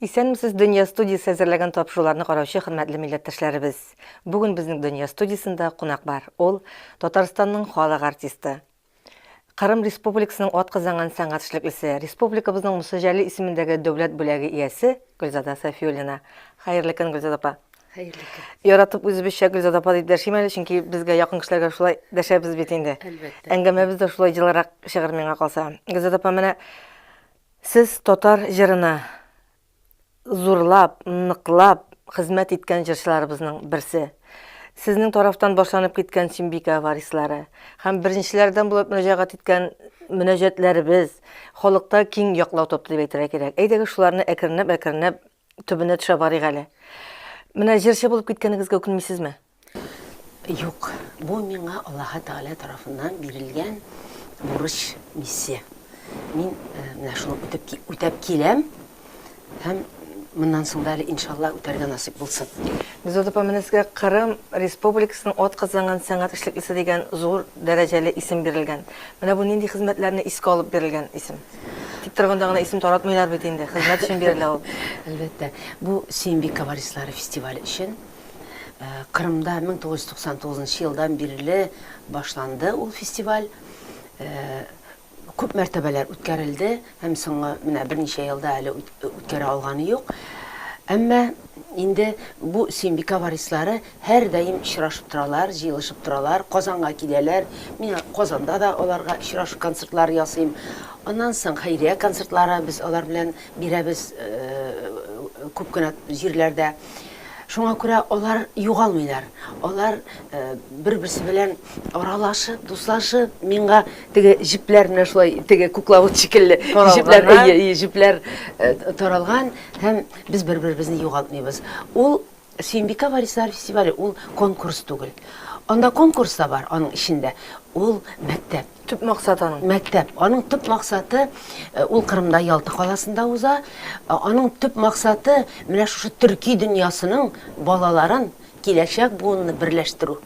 Исәнмесез, Дөнья студиясе әзерләгән тапшыруларны караучы хөрмәтле милләттәшләребез. Бүген безнең Дөнья студиясендә кунак бар. Ул Татарстанның халык артисты. Кырым Республикасының атказанган сәнгать эшлеклесе, республикабызның Муса Җәлил исемендәге дәүләт бүләге иясе Гөлзада Сафиуллина. Хәерле көн, Гөлзада апа. Хәерле көн. Яратып үзебезчә Гөлзада апа дип дәшим әле, чөнки безгә якын кешеләргә шулай дәшәбез бит инде. Әлбәттә. Әңгәмәбез дә шулай җылырак чыгыр миңа калса. Гөлзада апа, менә Сез татар җырына зурлап, ныклап хезмәт иткән җырчыларыбызның берсе. Сезнең тарафтан башланып киткән Сөембикә варислары һәм беренчеләрдән булып мөрәҗәгать иткән мөнәҗәтләребез халыкта киң яклау тапты дип әйтергә кирәк. Әйдәгез шуларны әкренләп-әкренләп төбенә төшә барыйк әле. Менә җырчы булып киткәнегезгә үкенмисезме? Юк, бу миңа Аллаһы Тәгалә тарафыннан бирелгән бурыч, миссия. Мин менә шуны үтеп, үтәп киләм һәм моннан соң да әле иншалла үтәргә насыйп булсын. Гөлзада апа, менә сезгә Кырым Республикасының атказанган сәнгать эшлеклесе дигән зур дәрәҗәле исем бирелгән. Менә бу нинди хезмәтләрне искә алып бирелгән исем? Тик торганда гына исем таратмыйлар бит инде, хезмәт өчен бирелә ул. Әлбәттә, бу Сөембикә варислары фестивале өчен Кырымда 1999 елдан бирле башланды ул фестиваль. Күп мәртәбәләр үткәрелде һәм соңгы менә берничә елда әле үткәрә алганы юк. Әмма инде бу Сөембикә варислары һәрдаим очрашып торалар, җыелышып торалар, Казанга киләләр. Мин Казанда да аларга очрашу концертлары ясыйм. Аннан соң хәйрия концертлары без алар белән бирәбез күп кенә җирләрдә. Шуңа күрә алар югалмыйлар. Алар бер-берсе белән аралашып, дуслашып, миңа теге җепләр менә шулай теге кукловод шикелле җепләр, әйе, әйе, җепләр таралган һәм без бер-беребезне югалтмыйбыз. Ул Сөембикә варислар фестивале ул конкурс түгел. Анда конкурс та бар аның эчендә. Ул мәктәп. Төп максат аның? Мәктәп. Аның төп максаты, ул Кырымда Ялта каласында уза. Аның төп максаты менә шушы төрки дөньясының балаларын, киләчәк буынны берләштерү.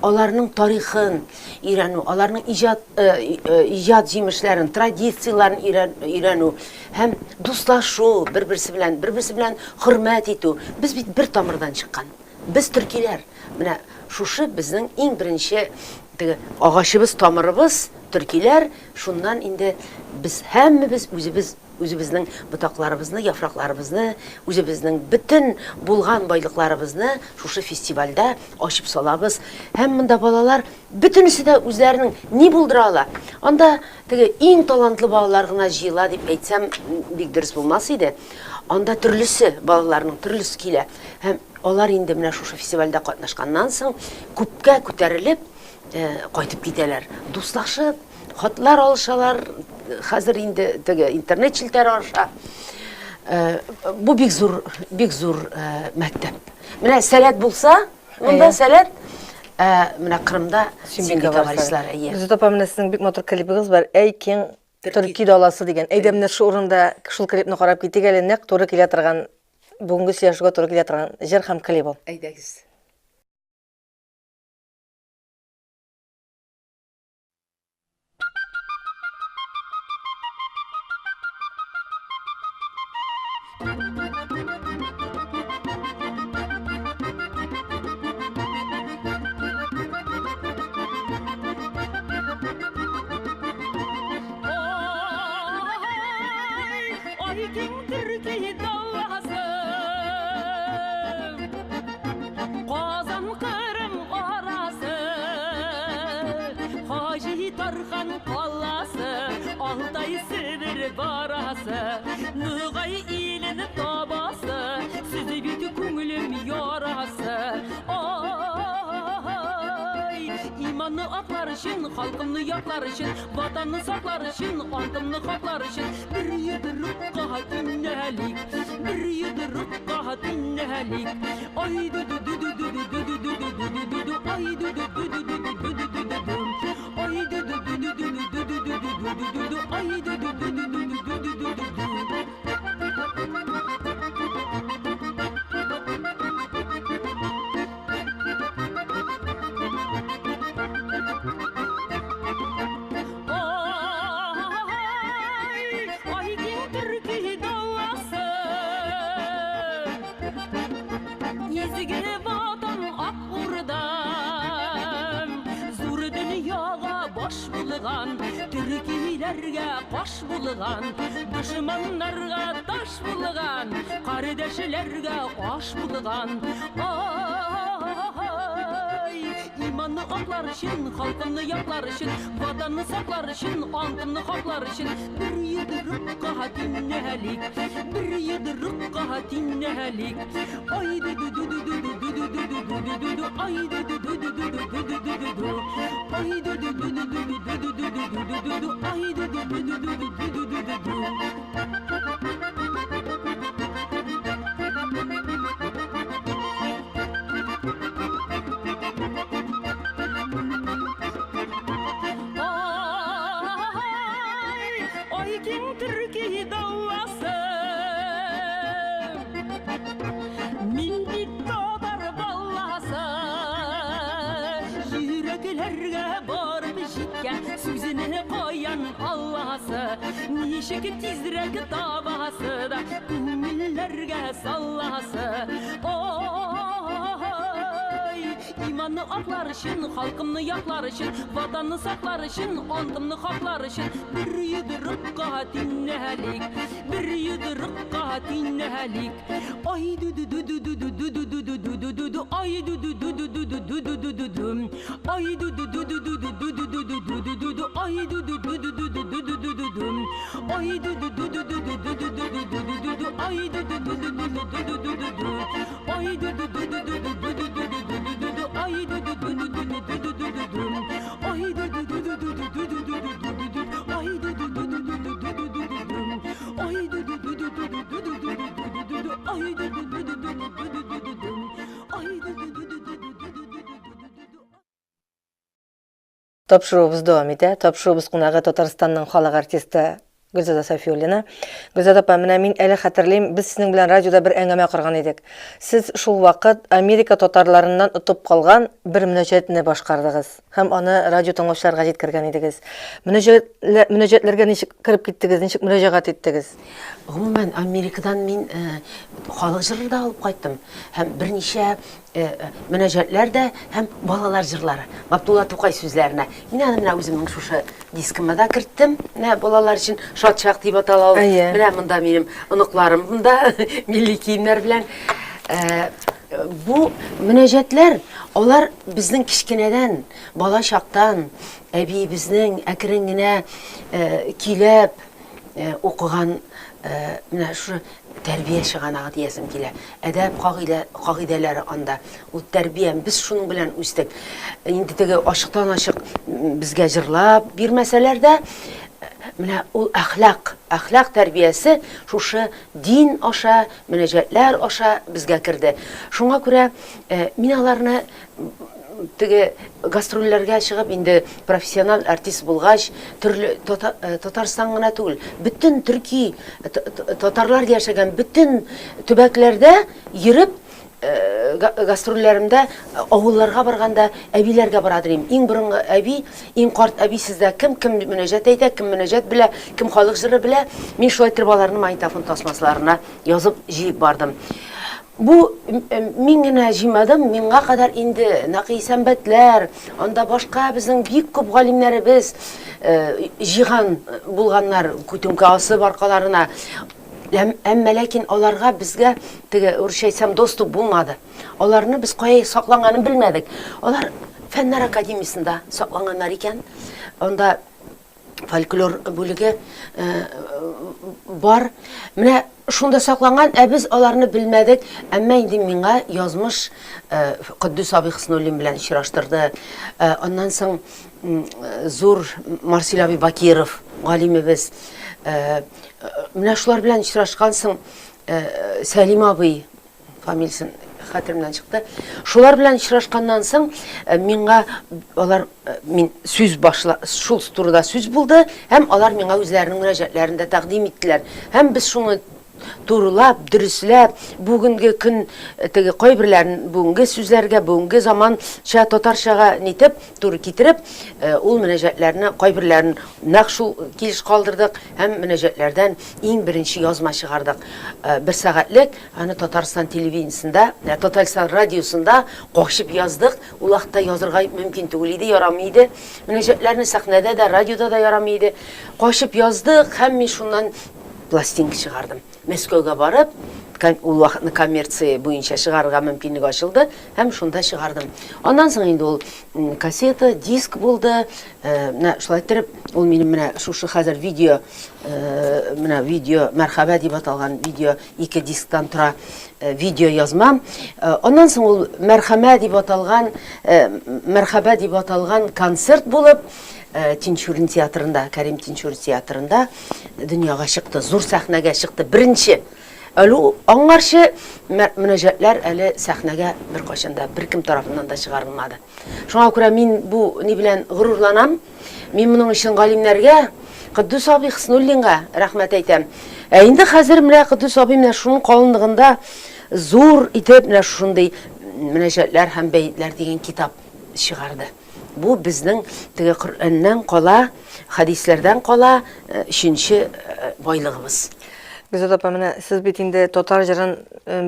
Аларның тарихын өйрәнү, аларның иҗат, иҗат җимешләрен, традицияләрен өйрәнү һәм дуслашу, бер-берсе белән, бер-берсе белән хөрмәт итү. Без бит бер тамырдан чыккан. Без төркиләр. Менә шушы безнең иң беренче теге агачыбыз, тамырыбыз төркиләр, шуннан инде без һәммәбез үзебез үзебезнең ботакларыбызны, яфракларыбызны, үзебезнең бөтен булган байлыкларыбызны шушы фестивальдә ачып салабыз. Һәм монда балалар бөтенесе дә үзләренең ни булдыра ала. Анда теге иң талантлы балалар гына җыела дип әйтсәм, бик дөрес булмас иде. Анда төрлесе, балаларның төрлесе килә. Һәм алар инде менә шушы фестивальдә катнашканнан соң күпкә күтәрелеп кайтып китәләр. Дуслашып, хатлар алышалар. Хәзер инде теге интернет челтәре аша. Бу бик зур, бик зур мәктәп. Менә сәләт булса, монда сәләт, менә Кырымда Сөембикә варислары. Гөлзада апа, менә сезнең бик матур клибыгыз бар. Әй, киң Төрки даласы дигән. Әйдә, менә шул урында шул клипны карап китик әле, нәкъ туры килә торган, бүгенге сөйләшүгә туры килә торган җыр һәм клип ул. Әйдәгез. Өчен, халкымны яклар өчен, ватанны саклар өчен, антымны хаклар өчен, бер йодрыкка төннәлик, бер йодрыкка төннәлик. Ай ду ду ду ду ду ду ду ду ду ду ду ду ду, ай ду ду ду ду ду ду ду ду ду ду. Ай ду ду ду ду ду ду ду ду ду ду ду ду ду, ай ду ду ду ду ду ду ду ду ду ду. булган, төркиләргә каш булган, дошманнарга таш булган, кардәшләргә аш булган. Ай, иманны аклар өчен, халкымны яклар өчен, ватанны саклар өчен, антымны хаклар өчен бер йодрыкка тиңнәлик, бер йодрыкка тиңнәлик. Ай ду ду ду ду ду ду ду ду ду ду ду ду ду ай ду ду ду ду ду ду ду ду ду ду ай ду ду ду ду ду ду ду ду ду ду ду ду ай ду ду ду ду ду ду ду ду ду ду. Ай, ай киң төрки даласы. Мин бит татар баласы. Йөрәкләргә барып җиткән сүзне каян аласы? Ничек тизрәк табасы да күңелләргә саласы? Ай, иманны аклар өчен, халкымны яклар өчен, ватанны саклар өчен, антымны хаклар өчен бер йодрыкка тиңнәлик, бер йодрыкка тиңнәлик. Ай ду ду ду ду ду ду ду ду ду ду ду ду ду ай ду ду ду ду ду ду ду ду ду ду ду ай ду ду ду ду ду ду ду ду ду ду ду ду ду ай ду ду ду ду ду ду ду ду ду ду ду ай ду ду ду ду ду ду ду ду ду ду ду ду ду ай ду ду ду ду ду ду ду ду ду ду ай ду ду ду ду ду ду ду ду ду ду ду ду ду ай ду ду ду ду ду ду ду ду ду ду ай ду ду ду ду ду ду ду ду ду ду ду ду ай ду ду ду ду ду ду ду ду ду ду ай ду ду ду ду ду ду ду ду ду ду ду ду ай ду ду ду ду ду ду ду ду ду ду ай ду ду ду ду ду ду ду ду ду ду ду ду. Тапшыруыбыз дәвам итә. Тапшыруыбыз кунагы Татарстанның халык артисты Гөлзада Сафиуллина. Гөлзада апа, менә мин әле хәтерлим, без сезнең белән радиода бер әңгәмә корган идек. Сез шул вакыт Америка татарларыннан отып калган бер мөнәҗәтне башкардыгыз һәм аны радио тыңлаучыларга җиткергән идегез. Мөнәҗәтләргә ничек кереп киттегез, ничек мөрәҗәгать иттегез? Гомумән, Америкадан мин халык җыры да алып кайттым һәм берничә мөнәҗәтләр дә һәм балалар җырлары Габдулла Тукай сүзләренә. Мин аны менә үземнең шушы дискыма да керттем. Менә балалар өчен Шат чак дип атала ул. Менә монда минем оныкларым монда милли киемнәр белән. Бу мөнәҗәтләр, алар безнең кечкенәдән, бала чактан әбиебезнең әкрен генә көйләп укыган менә шушы тәрбия чыганагы диясем килә. Әдәп кагыйдә, кагыйдәләре анда. Ул тәрбия, без шуның белән үстек. Инде теге ачыктан-ачык безгә җырлап бирмәсәләр дә, менә ул әхлак, әхлак тәрбиясе шушы дин аша, мөнәҗәтләр аша безгә керде. Шуңа күрә мин аларны теге гастрольләргә чыгып инде профессиональ артист булгач, төрле э, Татарстан гына түгел, бөтен төрки татарлар яшәгән бөтен төбәкләрдә йөреп, э, гастрольләремдә э, авылларга барганда әбиләргә бара идем. Иң борынгы әби, иң карт әби сездә кем, кем мөнәҗәт әйтә, кем мөнәҗәт белә, кем халык җыры белә. Мин шулай итеп аларны магнитофон тасмасыларына язып җыеп бардым. Бу мин генә җыймадым, миңа кадәр инде Нәкый Исәнбәтләр, анда башка безнең бик күп галимнәребез җыйган булганнар күтүмкә асып аркаларына. Әмма ләкин аларга безгә теге урысча әйтсәм доступ булмады. Аларны без кая сакланганын белмәдек. Алар Фәннәр академиясендә сакланганнар икән. Анда фольклор бүлеге бар. Менә шунда сакланган, ә без аларны белмәдек. Әмма инде миңа язмыш Котдус абый Хөснуллин белән очраштырды. Аннан соң зур Марсил абый Бакиров, галимебез. Менә шулар белән очрашкан соң Сәлим абый фамилиясен хәтеремнән чыкты. Шулар белән очрашканнан соң э, миңа алар э, мин сүз башла шул турыда сүз булды һәм алар миңа үзләренең мөрәҗәгатьләрен дә тәкъдим иттеләр. Һәм без шуны турылап, дөресләп, бүгенге көн теге кайберләрен бүгенге сүзләргә, бүгенге заманча татарчага нитеп, туры китереп, ул мөнәҗәтләрне кайберләрен нәкъ шул килеш калдырдык һәм мөнәҗәтләрдән иң беренче язма чыгардык. Бер сәгатьлек, аны Татарстан телевидениесендә, Татарстан радиосында качып яздык. Ул вакытта язырга мөмкин түгел иде, ярамый иде. Мөнәҗәтләрне сәхнәдә дә, радиода да ярамый иде. Качып яздык һәм мин шуннан пластинка чыгардым. Мәскәүгә барып, ул вакытны коммерция буенча чыгарырга мөмкинлек ачылды һәм шунда чыгардым. Аннан соң инде ул кассета, диск булды. Э, менә шулай иттереп, ул минем менә шушы хәзер видео, э, менә видео Мәрхәбә дип аталган видео ике дисктан тора э, видео язмам. Аннан соң ул Мәрхәмә дип аталган, Мәрхәбә дип аталган концерт булып, Тинчурин театрында, Кәрим Тинчурин театрында дөньяга чыкты, зур сәхнәгә чыкты, беренче. Әле аңарчы мөнәҗәтләр әле сәхнәгә беркайчан да, беркем тарафыннан да чыгарылмады. Шуңа күрә мин бу ни белән горурланам. Мин моның өчен галимнәргә, Котдус абый Хснуллинга рәхмәт әйтәм. Ә инде хәзер менә Котдус абый менә шуның калынлыгында зур итеп менә шушындый мөнәҗәтләр һәм бәетләр дигән китап чыгарды. Бу безнең теге Коръәннән кала, хәдисләрдән кала өченче байлыгыбыз. Гөлзада апа, менә сез бит инде татар җырын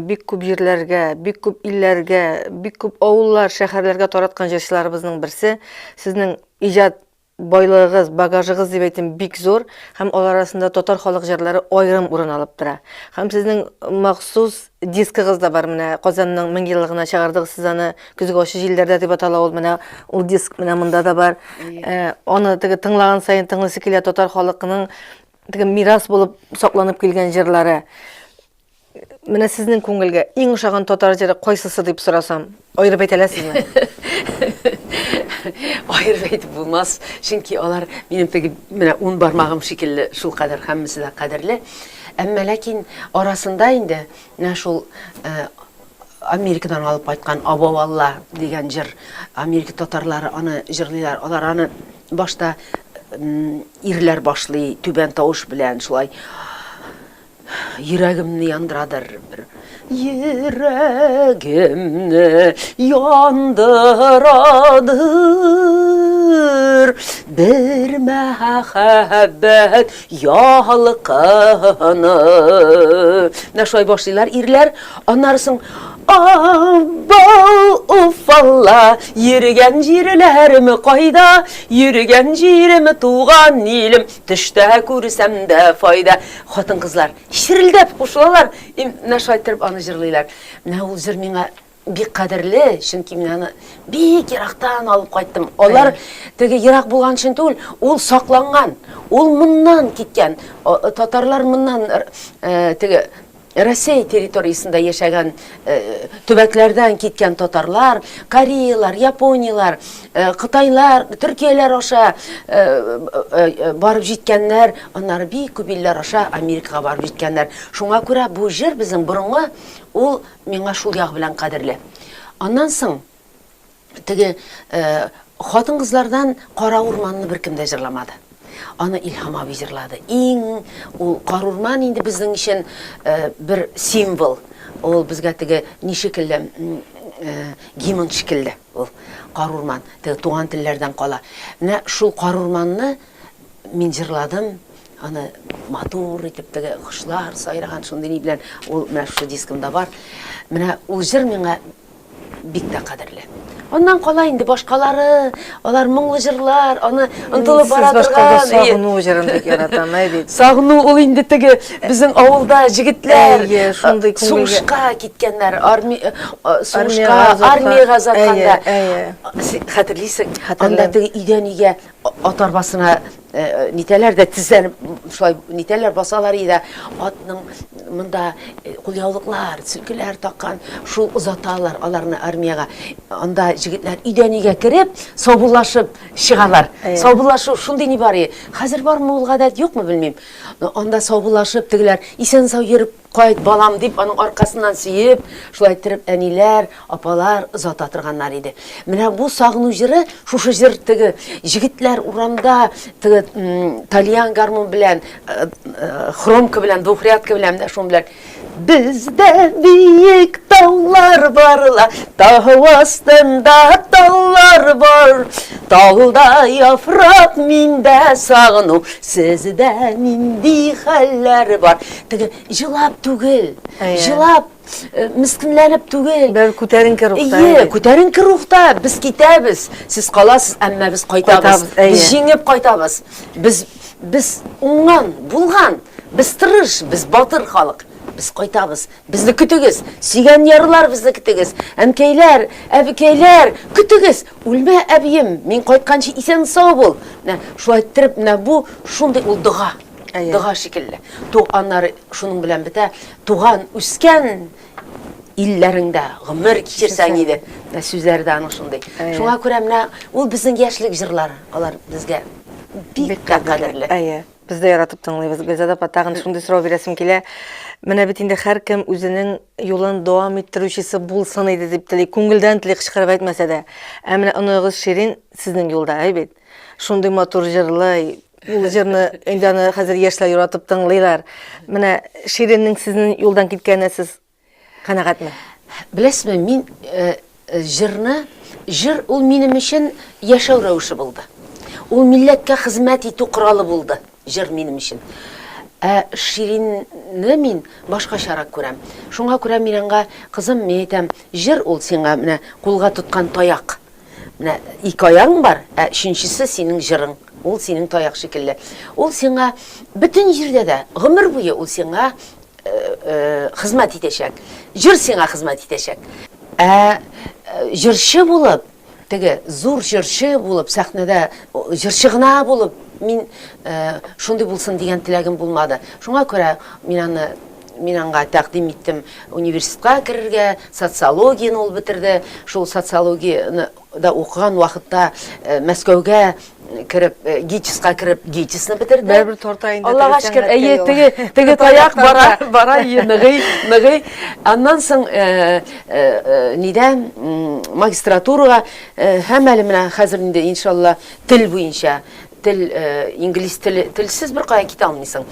бик күп җирләргә, бик күп илләргә, бик күп авыллар, шәһәрләргә тараткан җырчыларыбызның берсе. Сезнең иҗат байлыгыгыз, багажыгыз дип әйтим, бик зур һәм алар арасында татар халык җырлары аерым урын алып тора. Һәм сезнең махсус дискыгыз да бар, менә Казанның 1000 еллыгына чыгардыгыз сез аны, Көзге ачы җилләрдә дип атала ул, менә ул диск менә монда да бар. Э, аны теге тыңлаган саен тыңлыйсы килә татар халыкының теге мирас булып сакланып килгән җырлары. Менә сезнең күңелгә иң ошаган татар җыры кайсысы дип сорасам, аерып әйтә аласызмы? Аерып әйтеп булмас, чөнки алар минем теге менә ун бармагым шикелле шулкадәр һәммәсе дә кадерле. Әмма ләкин арасында инде менә шул э, Америкадан алып кайткан Абау Алла дигән җыр. Америка татарлары аны җырлыйлар. Алар аны башта ирләр башлый түбән тавыш белән шулай Йөрәгемне яндырадыр бер. Йөрәгемне яндырадыр бер мәхәббәт ялкыны. Менә шулай башлыйлар ирләр. Аннары соң Абау, уфалла, йөргән җирләрем кайда, йөргән җирем туган илем, Төштә күрсәм дә файда. Хатын-кызлар черелдәп кушылалар, и менә шулай иттереп аны җырлыйлар. Менә ул җыр миңа бик кадерле, чөнки мин аны бик ерактан алып кайттым. Алар теге ерак булган өчен түгел, ул сакланган, ул моннан киткән. Татарлар моннан э, теге Россия территориясендә яшәгән төбәкләрдән киткән татарлар, Кореялар, Япониялар, Кытайлар, Төркияләр аша барып җиткәннәр, аннары бик күп илләр аша Америкага барып җиткәннәр. Шуңа күрә бу җыр безнең борынгы, ул миңа шул ягы белән кадерле. Аннан соң Теге хатын-кызлардан Кара урманны беркем дә җырламады. Аны Илһам абый җырлады. Иң ул Кара урман инде безнең өчен бер символ. Ул безгә теге ни шикелле, гимн шикелле ул Кара урман. Теге туган телләрдән кала. Менә шул Кара урманны мин җырладым. Аны матур итеп теге кошлар сайраган шундый ни белән ул менә шушы дискымда бар. Менә ул җыр миңа бик тә кадерле. Аннан кала инде башкалары, алар моңлы җырлар, аны онтылып бара торган. Сез сагыну җырын бик яратам, әй бит. Сагыну ул инде теге безнең авылда җегетләр Әйе, шундый күңелгә. Сугышка киткәннәр, армия сугышка, армиягә озатканда. Әйе, әйе. Хәтерлисең? Анда теге өйдән өйгә ат арбасына нитәләр дә тезләнеп шулай нитәләр басалар иде атның монда кулъяулыклар сөлгеләр таккан шул озаталар аларны армиягә анда җегетләр өйдән өйгә кереп саубуллашып чыгалар саубуллашу шундый ни бар хәзер бармы ул гадәт юкмы белмим анда саубуллашып тегеләр исән сау йөреп Кайт, балам, дип, аның аркасыннан сөеп, шулай иттереп әниләр, апалар озата торганнар иде. Менә бу сагыну җыры, шушы җыр теге җегетләр урамда теге тальян гармун белән, э, э, хромка белән, двухрядка белән, менә шуның белән Бездә биек таулар бар ла, тау астында таллар бар. Талда яфрак, миндә сагыну, сездә нинди хәлләр бар. Теге җылап түгел, җылап, э, мескенләнеп түгел. Бер күтәренке рухта. Ие, күтәренке рухта. Без китәбез, сез каласыз, әмма без кайтабыз. Без җиңеп кайтабыз. Без без уңган, булган, без тырыш, без батыр халык. Без кайтабыз. Безне көтегез. Сөйгән ярлар безне көтегез. Әнкәйләр, әбекәйләр, көтегез. Үлмә, әбием, мин кайтканчы исән-сау бул. Менә шулай иттереп, менә бу шундый ул дога. Дога шикелле. Ту аннары шуның белән бетә. Туган, үскән илләреңдә гомер кичерсәң иде. Менә сүзләре дә аның шундый. Шуңа күрә менә ул безнең яшьлек җырлары. Алар безгә бик тә кадерле. Әйе. Без дә яратып тыңлыйбыз. Гөлзада апа, тагын шундый сорау бирәсем килә. Менә бит инде һәркем үзенең юлын дәвам иттерүчесе булсын иде дип тели, күңелдән тели, кычкырып әйтмәсә дә. Ә менә оныгыгыз Ширин сезнең юлда, әй бит. Шундый матур җырлый. Ул җырны инде аны хәзер яшьләр яратып тыңлыйлар. Менә Шириннең сезнең юлдан киткәненә сез канәгатьме? Беләсезме, мин э, җырны, җыр ул минем өчен яшәү рәвеше булды. Ул милләткә хезмәт итү коралы булды, җыр минем өчен. Ә Ширинне мин башкачарак күрәм. Шуңа күрә мин аңа, кызым, мин әйтәм, җыр ул сиңа менә кулга тоткан таяк. Менә ике аягың бар, ә өченчесе синең җырың. Ул синең таяк шикелле. Ул сиңа бөтен җирдә дә, гомер буе ул сиңа э, э, хезмәт итәчәк. Җыр сиңа хезмәт итәчәк. Ә э, җырчы булып, теге зур җырчы булып, сәхнәдә җырчы гына булып, мин шундый булсын дигән теләгем булмады. Шуңа күрә мин аны мин аңа тәкъдим иттем университетка керергә, социологияне ул бетерде. Шул социологияне да укыган вакытта э, Мәскәүгә кереп, э, ГИТИСка кереп, ГИТИСны бетерде. Бәрбер тарта инде. Аллага шөкер, әйе, теге теге таяк бара, бара, әйе, ныгый, ныгый. Аннан соң э, нидә магистратурага һәм әле менә хәзер инде иншалла тел буенча Тел, инглиз теле, телсез беркая китә алмыйсың.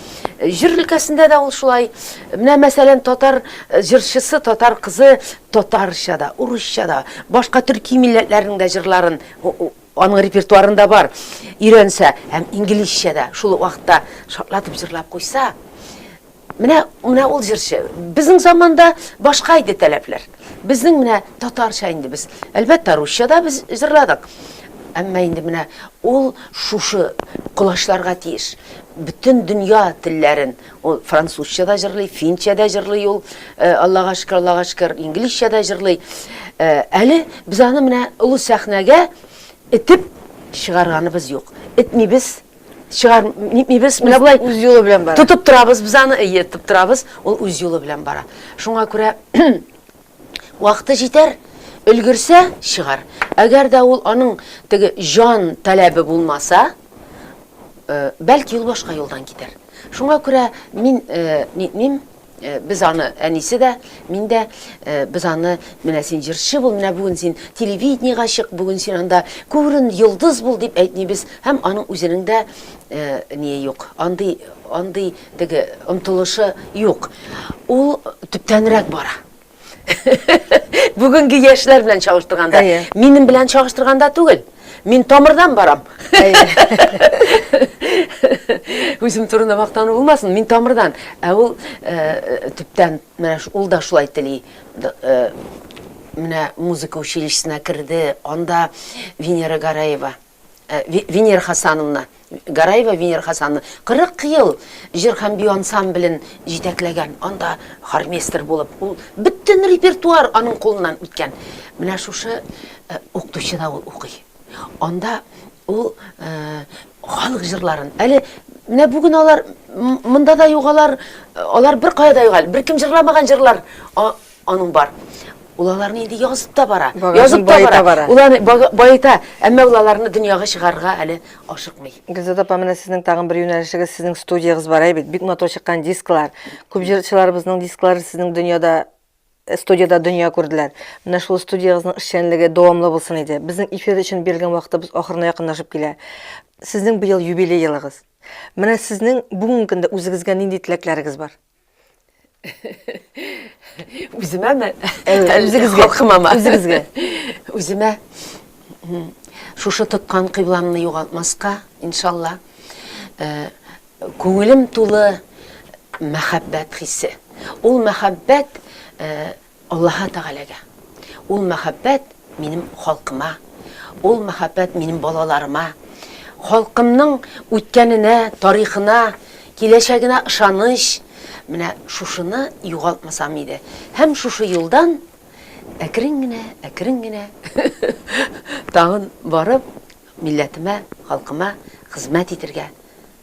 Җыр өлкәсендә дә ул шулай. Менә, мәсәлән, татар җырчысы, татар кызы татарча да, урысча да, башка төрки милләтләрнең дә җырларын аның репертуарында бар. Өйрәнсә һәм инглизчә дә шул ук вакытта шартлатып җырлап куйса, Менә, менә ул җырчы. Безнең заманда башка иде таләпләр. Безнең менә татарча инде без. Әлбәттә, русча да без җырладык. Әмма инде менә ул шушы колачларга тиеш. Бөтен дөнья телләрен. Ул французча да җырлый, финча да җырлый ул. Э, Аллага шөкер, Аллага шөкер, инглизчә дә җырлый. Э, әле без аны менә олы сәхнәгә этеп чыгарганыбыз юк. Этмибез. Чыгар, нитмибез, менә болай үз юлы белән бара. Тотып торабыз без аны, әйе, тотып торабыз, ул үз юлы белән бара. Шуңа күрә вакыты җитәр, өлгерсә чыгар. Әгәр дә ул аның теге җан таләбе булмаса, э, бәлки ул башка юлдан китәр. Шуңа күрә мин э, нитмим, Э, без аны әнисе дә, мин дә, э, без аны менә син җырчы бул, менә бүген син телевидениегә чык, бүген син анда күрен, йолдыз бул дип әйтмибез. Һәм аның үзенең дә э, ние юк, андый, андый теге омтылышы юк. Ул төптәнрәк бара. Бүгенге яшьләр белән чагыштырганда, минем белән чагыштырганда түгел. Мин тамырдан барам. Үзем турында мактану булмасын, мин тамырдан. Ә ул э, төптән, менә ул да шулай тели. Э, менә музыка училищесына керде, анда Венера Гараева, э, Венера Хасановна, Гараева Венера Хасановна 40 ел җыр һәм бию ансамблен җитәкләгән, анда хормейстер булып, ул бөтен репертуар аның кулыннан үткән. Менә шушы э, укытучыда ул укый. Анда ул э, халык җырларын, әле менә бүген алар монда да юк алар, алар бер кая да юк әле, беркем җырламаган җырлар аның бар. Ул аларны инде язып та бара. Багажын Язып та баета бара. бара. Ул аны баета, әмма ул аларны дөньяга чыгарырга әле ашыкмый. Гөлзада апа, менә сезнең тагын бер юнәлешегез, сезнең студиягез бар, әй бит, бик матур чыккан дисклар. Күп җырчыларыбызның дисклары сезнең дөньяда, студиядә дөнья күрделәр. Менә шул студиягезнең эшчәнлеге дәвамлы булсын иде. Безнең эфир өчен бирелгән вакытыбыз ахырына якынлашып килә. Сезнең быел юбилей елыгыз. Менә сезнең бүгенге көндә үзегезгә нинди теләкләрегез бар? Үземәме? Үзегезгә. Халкымамы? Үзегезгә. Үземә шушы тоткан кыйбламны югалтмаска, иншалла. Э, күңелем тулы мәхәббәт хисе. Ул мәхәббәт э, Аллаһы Тәгаләгә. Ул мәхәббәт минем халкыма. Ул мәхәббәт минем балаларыма. Халкымның үткәненә, тарихына, киләчәгенә ышаныч. Менә шушыны югалтмасам иде. Һәм шушы юлдан әкрен генә, әкрен генә тагын барып, милләтемә, халкыма хезмәт итергә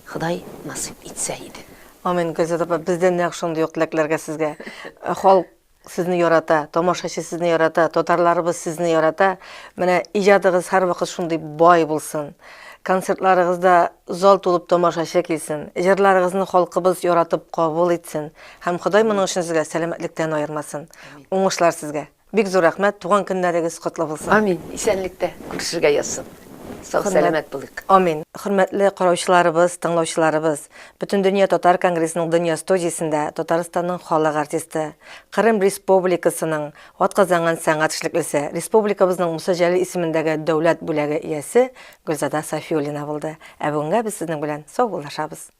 Ходай насыйп итсә иде. Амин, Гөлзада апа, бездән нәкъ шундый ук теләкләргә сезгә. Халык сезне ярата, тамашачы сезне ярата, татарларыбыз сезне ярата. Менә иҗатыгыз һәрвакыт шундый бай булсын. Концертларыгызда зал тулып тамашачы килсен. Җырларыгызны халкыбыз яратып кабул итсен. Һәм Ходай моның өчен сезгә сәламәтлектән аермасын. Уңышлар сезгә. Бик зур рәхмәт, туган көннәрегез котлы булсын. Амин. Исәнлектә күрешергә язсын. Сау сәламәт булыйк. Амин. Хөрмәтле караучыларыбыз, тыңлаучыларыбыз, Бөтендөнья татар конгрессының Дөнья студиясендә Татарстанның халык артисты, Кырым Республикасының атказанган сәнгать эшлеклесе, республикабызның Муса Җәлил исемендәге дәүләт бүләге иясе Гөлзада Сафиуллина булды. Ә бүгенгә без сезнең белән саубуллашабыз.